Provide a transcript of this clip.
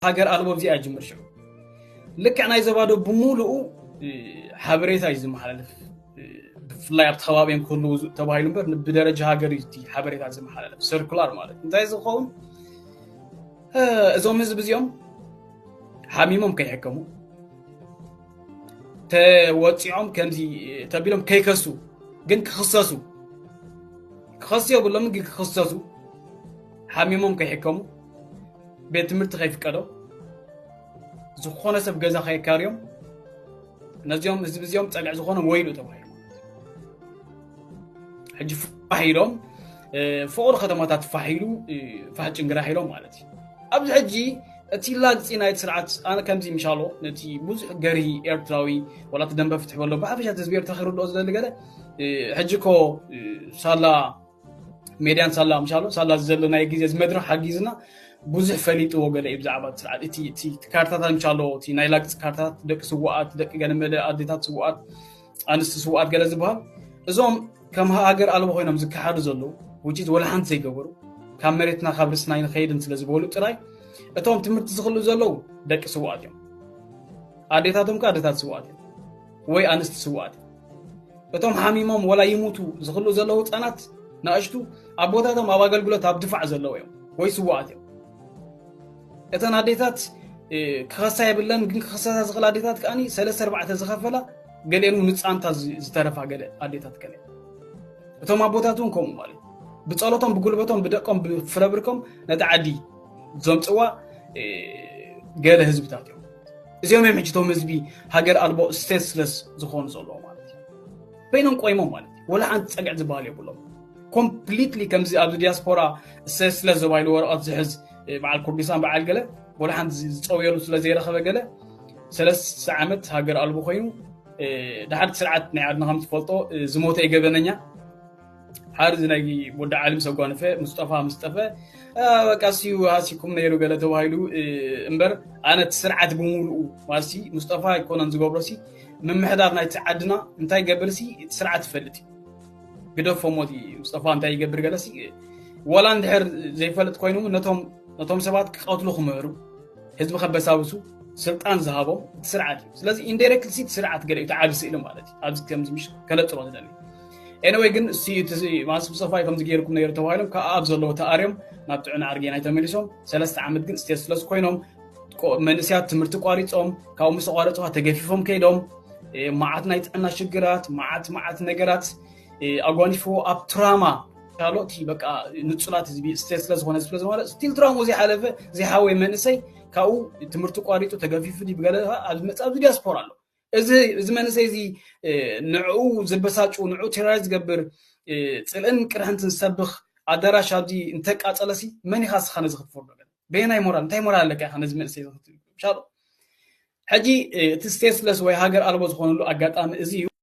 ሃገር ኣልቦ ኣብዚኣ ይጅምር ሽዑ። ልክዕ ናይ ዞባ ዶ ብምሉኡ ሓበሬታ እዩ ዝመሓላለፍ። ብፍላይ ኣብቲ ከባቢ እዮም ክህልዉ ተባሂሉ እምበር ብደረጃ ሃገር እዩ እቲ ሓበሬታ ዝመሓላለፍ፣ ሰርኩላር ማለት እንታይ ዝኸውን? እዞም ህዝቢ እዚኦም ሓሚሞም ከይሕከሙ፣ ተወፂዖም ከምዚ ተቢሎም ከይከሱ፣ ግን ክኽሰሱ፣ ክኸሱ የብሎምን፣ ግን ክኽሰሱ፣ ሓሚሞም ከይሕከሙ፣ ቤት ትምህርቲ ከይፍቀዶም፣ ዝኾነ ሰብ ገዛ ከየካርዮም፣ ነዚኦም ህዝቢ እዚኦም ፀግዒ ዝኾኖም ወይሉ ተባሂሉ። ሕጂ ፋሕ ኢሎም ፍቑር ከተማታት ፋሕ ኢሉ፣ ፋሕ ጭንግራሕ ኢሎም ማለት እዩ። ኣብዚ ሕጂ እቲ ላግፂ ናይቲ ስርዓት፣ ኣነ ከምዚ ምሻሎ ነቲ ብዙሕ ገርሂ ኤርትራዊ፣ ዋላ እቲ ደንበ ፍትሒ በሎ፣ ብሓፈሻ ህዝቢ ኤርትራ ክርድኦ ዝደሊ ገለ፣ ሕጂ ኮ ሳላ ሜድያን ሳላ ምሻሎ ሳላ ዘሎ ናይ ግዜ እዚ መድረኽ ሓጊዝና ብዙሕ ፈሊጥዎ ገለ እዩ ብዛዕባ እቲ ስርዓት። እቲ ካርታታት ምሻሎ፣ እቲ ናይ ላግፂ ካርታታት፣ ደቂ ስዋኣት፣ ደቂ ገለመለ ኣዴታት ስዋኣት፣ ኣንስቲ ስዋኣት ገለ ዝበሃል፣ እዞም ከም ሃገር ኣልቦ ኮይኖም ዝከሓዱ ዘለዉ፣ ውጪት ወላ ሓንቲ ዘይገበሩ፣ ካብ መሬትና ካብ ርስና ይንኸይድን ስለ ዝበሉ ጥራይ፣ እቶም ትምህርቲ ዝኽሉ ዘለዉ ደቂ ስዋኣት እዮም። ኣዴታቶም ከ ኣዴታት ስዋኣት እዮም፣ ወይ ኣንስቲ ስዋኣት እዮም። እቶም ሓሚሞም ወላ ይሙቱ ዝኽሉ ዘለዉ ህፃናት ናእሽቱ ኣቦታቶም ኣብ ኣገልግሎት ኣብ ድፋዕ ዘለዉ እዮም፣ ወይ ስዋኣት እዮም። እተን ኣዴታት ክኸሳ የብለን፣ ግን ክኸሰሳ ዝኽእል ኣዴታት ከኣ ሰለስተ ኣርባዕተ ዝኸፈላ፣ ገሊአን ንፃንታ ዝተረፋ ገለ ኣዴታት ገለ። እቶም ኣቦታት እውን ከምኡ ማለት ብፀሎቶም፣ ብጉልበቶም፣ ብደቆም፣ ብፍረብርኮም ነቲ ዓዲ ዘምፅዋ ገለ ህዝብታት እዮም። እዚኦም እዮም ሕጂ እቶም ህዝቢ ሃገር ኣልቦ ስቴትስለስ ዝኾኑ ዘለዎ ማለት እዩ። በይኖም ቆይሞም ማለት እዩ። ወላ ሓንቲ ፀግዒ ዝበሃል የብሎም። ኮምፕሊትሊ ከምዚ ኣብዚ ዲያስፖራ ስቴትስለስ ዘባይሉ ወረቐት ዝሕዝ በዓል ኩርዲስታን በዓል ገለ ወላ ሓንቲ ዝፀውየሉ ስለ ዘይረኸበ ገለ ሰለስተ ዓመት ሃገር ኣልቦ ኮይኑ፣ ድሓር ስርዓት ናይ ዓድና ከም ትፈልጦ ዝሞተ የገበነኛ ሓርዚ ናይ ወዲ ዓሊ ምስ ኣጓነፈ፣ ሙስጠፋ ምስ ጠፈ፣ በቃ ሲዩ ሃሲኩም ነይሩ ገለ ተባሂሉ እምበር፣ ኣነ እቲ ስርዓት ብምሉኡ ማለት ሙስጠፋ ኣይኮነን ዝገብሮ ሲ ምምሕዳር ናይቲ ዓድና እንታይ ይገብር ሲ እቲ ስርዓት ይፈልጥ እዩ። ግደፎ ሞት ሙስጠፋ እንታይ ይገብር ገለ ሲ ዋላ እንድሕር ዘይፈልጥ ኮይኑ ነቶም ሰባት ክቐትሉ ክምህሩ ህዝቢ ከበሳብሱ ስልጣን ዝሃቦም እቲ ስርዓት እዩ። ስለዚ ኢንዳይሬክትሊ እቲ ስርዓት ገለ እዩ፣ እቲ ዓቢ ስእሊ ማለት እዩ። ኣብዚ ከምዚ ምሽ ከነጽሮ ዝደሊ። ኤኒወይ ግን እሲ እቲ ማስ ሙስጠፋ እዩ ከምዚ ገይርኩም ነይሩ ተባሂሎም ካብ ኣብ ዘለዎ ተኣርዮም ናብ ጥዕና ኣርጌናይ ተመሊሶም ሰለስተ ዓመት ግን ስቴትስለስ ኮይኖም መንእስያት ትምህርቲ ቋሪጾም ካብኡ ምስ ኣቋረጹ ተገፊፎም ከይዶም መዓት ናይ ጥዕና ሽግራት መዓት መዓት ነገራት ኣጓኒፍዎ ኣብ ትራማ ካልኦት በቃ ንጹላት ህዝቢ ስቴት ስለ ዝኾነ ስለ ዝኾነ ስቲል ትራማ ዘይሓለፈ ዘይሓወየ መንእሰይ ካብኡ ትምህርቲ ቋሪጡ ተገፊፉ ድዩ ብገለ ኣብዚ መጽእ ኣብዚ ዲያስፖራ ኣሎ። እዚ እዚ መንእሰይ እዚ ንዕኡ ዝበሳጩ ንዕኡ ቴሮራይዝ ዝገብር ጽልእን ቅርሕንትን ዝሰብኽ ኣዳራሽ ኣብዚ እንተቃጸለሲ መን ኢኻ ስኻ ነዚ ክትፈርዶ? በየናይ ሞራል እንታይ ሞራል ኣለካ ኢኻ ነዚ መንእሰይ እዚ ክትብል? ሻሎ ሕጂ እቲ ስቴትስለስ ወይ ሃገር ኣልቦ ዝኾነሉ ኣጋጣሚ እዚ እዩ።